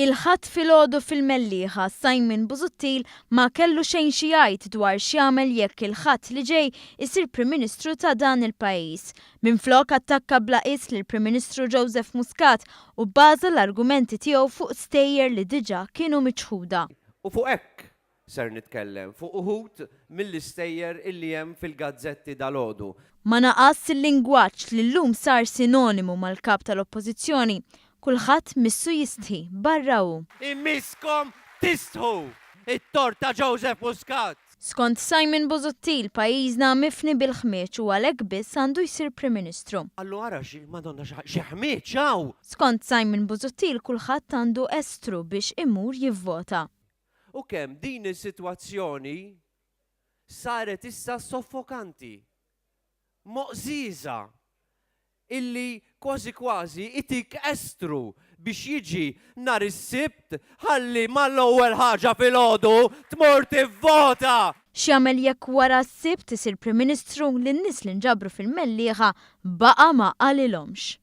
Il-Ħadd filgħodu fil-Mellieħa, Simon Busuttil ma kellu xejn xi jgħid dwar x'jagħmel jekk il-Ħadd li ġej isir Prim Ministru ta' dan il-pajjiż. Minflok attakka bla qies lill-Prim Ministru Joseph Muscat u bbaża l-argumenti tiegħu fuq stejjer li diġà kienu miċħuda. U fuq hekk Ser nitkellem fuq uħud mill-istejjer illi hemm fil-gazzetti dalgħodu. Ma naqasx il-lingwaġġ li llum sar sinonimu mal-Kap tal-Oppożizzjoni. Kulħadd missu jistħi, barra hu. Imisskom tistħu! It-tort ta' Joseph Muscat! Skont Simon Busuttil, pajjiżna mifni bil-ħmieġ u għalhekk biss għandu jsir Prim Ministru. Qallu ara xi, Madonna xi ħmieġ hawn! Skont Simon Busuttil kulħadd għandu estru biex imur jivvota. U kemm din is-sitwazzjoni saret issa soffokanti, moqżieża, illi kważi kważi itik estru biex jiġi nhar is-Sibt ħalli mal-ewwel ħaġa filgħodu tmur tivvota! X'jagħmel jekk wara s-Sibt isir Prim Ministru lin-nies li nġabru fil-Mellieħa baqa' ma qalilhomx.